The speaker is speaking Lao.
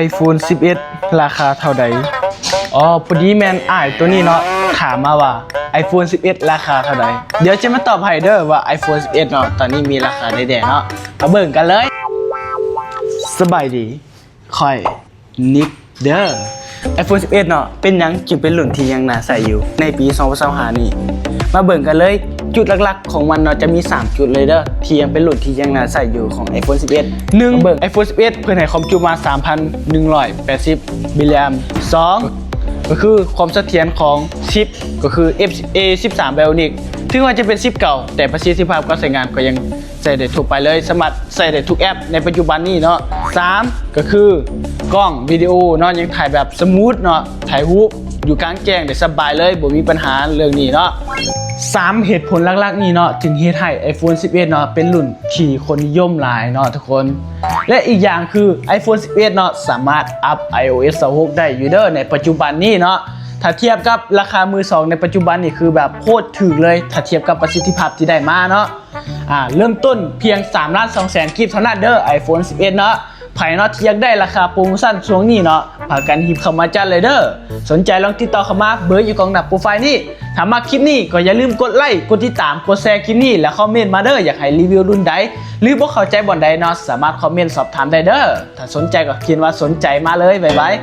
iPhone 11 ລາຄາເທົ່າໃດ? ອໍ ພໍດີແມ່ນອ້າຍໂຕນີ້ເນາະ ຖາມມາວ່າ iPhone 11 ລາຄາເທົ່າໃດ? ດຽວຈະມາຕອບໃຫ້ເດີວ່າ iPhone 11 ເນາະ ຕອນນີ້ມີລາຄາໃດແດ່ເນາະ ມາເບິ່ງກັນເລີຍ. ສະບາຍດີ ຂ້ອຍນິກເດີ. iPhone 11 ເນາະ ເປັນຫຍັງຈຶ່ງເປັນລຸ້ນທີ່ຍັງໜ້າໃຊ້ຢູ່ໃນປີສອງພັນຊາວຫ້ານີ້? ມາເບິ່ງກັນເລີຍ. ຈຸດຫຼັກໆຂອງມັນເນາະ ຈະມີສາມຈຸດເລີຍເດີ ທີ່ຍັງເປັນລຸ້ນທີ່ຍັງໜ້າໃຊ້ຢູ່ຂອງ iPhone 11. ໜຶ່ງ ເບິ່ງ iPhone 11 ເພິ່ນໃຫ້ຄວາມຈຸມາ ສາມພັນໜຶ່ງຮ້ອຍແປດສິບມິລລິແອມ. ສອງ ກໍຄືຄວາມສະຖຽນຂອງຊິບ ກໍຄື F A ສິບສາມ Bionic. ເຖິງວ່າຈະເປັນຊິບເກົ່າ ແຕ່ປະສິດທິພາບການໃຊ້ງານກໍຍັງ ໃຊ້ໄດ້ທົ່ວໄປເລີຍ ສາມາດໃຊ້ໄດ້ທຸກແອັບໃນປັດຈຸບັນນີ້ເນາະ. ສາມ ກໍຄືກ້ອງວິດີໂອເນາະ ຍັງຖ່າຍແບບສະມູດເນາະ ຖ່າຍຮູບຢູ່ກາງແຈ້ງໄດ້ສະບາຍເລີຍ ບໍ່ມີບັນຫາເລື່ອງນີ້ເນາະ. ສາມເຫດຜົນຫຼັກໆນີ້ເນາະ ຈຶ່ງເຮັດໃຫ້ iPhone 11 ເນາະ ເປັນລຸ້ນທີ່ຄົນນິຍົມຫຼາຍເນາະທຸກຄົນ. ແລະ ອີກຢ່າງຄື iPhone 11 ເນາະ ສາມາດອັບ iOS ຊາວຫົກໄດ້ຢູ່ເດີໃນປັດຈຸບັນນີ້ເນາະ. ຖ້າທຽບກັບລາຄາມືສອງໃນປັດຈຸບັນນີ້ ຄືແບບໂຄດຖືກເລີຍ ຖ້າທຽບກັບປະສິດທິພາບທີ່ໄດ້ມາເນາະ. ອາ ເລີ່ມຕົ້ນພຽງສາມລ້ານສອງແສນກີບເທົ່ານັ້ນເດີ iPhone 11 ເນາະ. ໃຜເນາະທີ່ຢາກໄດ້ລາຄາໂປຣໂມຊັນຊ່ວງນີ້ເນາະ ພາກັນຮີບເຂົ້າມາຈັດເລີຍເດີ. ສົນໃຈລອງຕິດຕໍ່ເຂົ້າມາ ເບີຢູ່ກ້ອງໜ້າໂປຣໄຟລ໌ນີ້. ຖ້າມັກຄລິບນີ້ກໍຢ່າລືມກົດໄລ ກົດຕິດຕາມ ກົດແຊຄລິບນີ້ ແລະ ຄອມເມັນມາເດີ ຢາກໃຫ້ຣີວິວລຸ້ນໃດ ຫຼື ບໍ່ເຂົ້າໃຈບ່ອນໃດເນາະ ສາມາດຄອມເມັນສອບຖາມໄດ້ເດີ. ຖ້າສົນໃຈກໍຂຽນວ່າສົນໃຈມາເລີຍ. ບາຍບາຍ.